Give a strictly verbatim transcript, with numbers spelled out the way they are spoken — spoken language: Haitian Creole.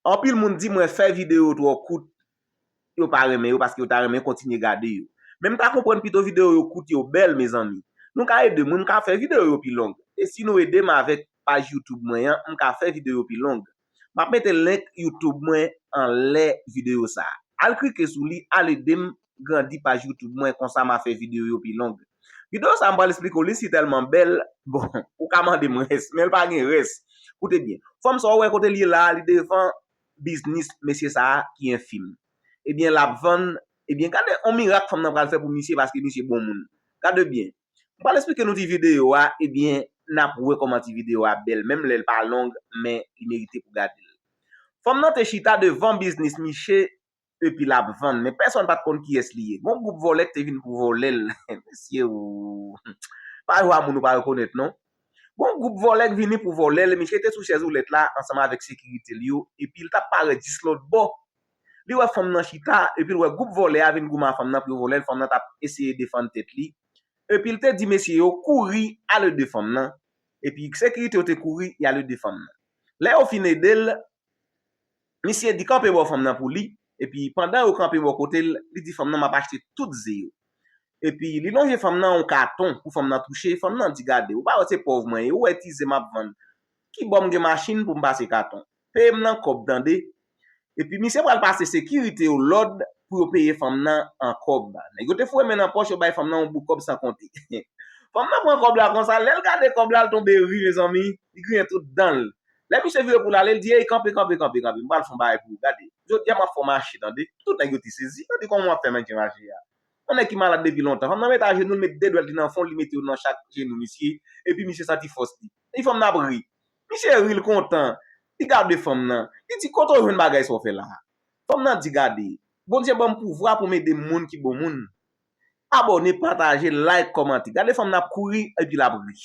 Anpil moun di mwen fè videyo twò kout, yo pa renmen yo paske yo ta renmen kontinye gade yo. Men m ka konprann pito videyo yo kout yo bèl, mezanmi. Nou ka ede mwen, m ka fè videyo yo pi long. E si nou ede m avèk paj YouTube mwen an, m ka fè videyo pi long. M ap mete link YouTube mwen anlè videyo sa a. Al klike sou li, al ede m grandi paj YouTube mwen, konsa m a fè videyo yo pi long. Videyo sa a m pral esplike w li si tèlman bèl, bon, ou ka mande m rès, men l pa gen rès. Koute byen. Fanm sa w wè kote l ye la a, li devan biznis mesye sa a ki enfim. Ebyen, l ap vann, ebyen, gade yon mirak fanm nan pral fè pou misye paske misye bon moun. Gade byen. M pral esplike nou ti videyo a, ebyen, n ap wè kòman ti videyo a bèl. Menm lè l pa long, men li merite pou gade l. Fanm nan te chita devan biznis misye, epi l ap vann, men pèsonn pa t konn kiyès li ye. Gon gwoup vòlè k te vin pou vòlè l. Mesye, ou pa jwe a moun ou pa rekonèt, non. Gon gwoup vòlè k vini pou vòlè l, misye te sou chèz woulèt la ansanm avèk sekirite l yo, epi l t ap parèt jis lòt bò. Li wè fanm nan chita, epi l wè gwoup vòlè a vin goumen a fanm nan pou yo vòlè l, fanm nan t ap eseye defann tèt li. Epi l te di mesye yo kouri al ede fanm nan. Epi sekirite yo te kouri, y al ede fanm nan. Lè yo fin ede l, misye di kanpe bò fanm nan pou li, epi pandan yo kanpe bò kote l, li di fanm nan, "M ap achte tout ze yo." Epi li lonje fanm nan yon katon pou fanm nan touche, fanm nan di, "Gade, ou pa wè se pòv mwen ye, ou wè ti ze m ap vann. Ki bò m gen machin pou m pase katon? Peye m nan kòb, tande." Epi misye pral pase sekirite yo lòd pou yo peye fanm nan an kòb. Nèg yo te foure men nan pòch, yo bay fanm nan yon bout kòb san konte. Fanm nan pran kòb la konsa, lè l gade kòb la, l tonbe ri, mezanmi, li griyen tout dan l. Lè misye vire pou l ale, l di, "Ey, kanpe, kanpe, kanpe, kanpe, m pral fè yon bagay pou ou, gade. Jodi a m ap fè w mache, tande." Tout nèg yo te sezi, yo di, "Kòman w ap fè misye mache a?" Yon nèg ki malad depi lontan. Fanm nan mete ajenou l, met de dwèt li nan fon, li mete yo nan chak jenou misye, epi misye santi fòs li. Li fanm nan ap ri. Misye ri, l kontan. Li gade fanm nan. Li di, "Kote w jwenn bagay sa w fè la a?" Fanm nan di, "Gade, Bondye ban m pouvwa pou m ede moun ki bon moun. Abòne, pataje, like, kòmante." Gade fanm nan ap kouri epi l ap ri.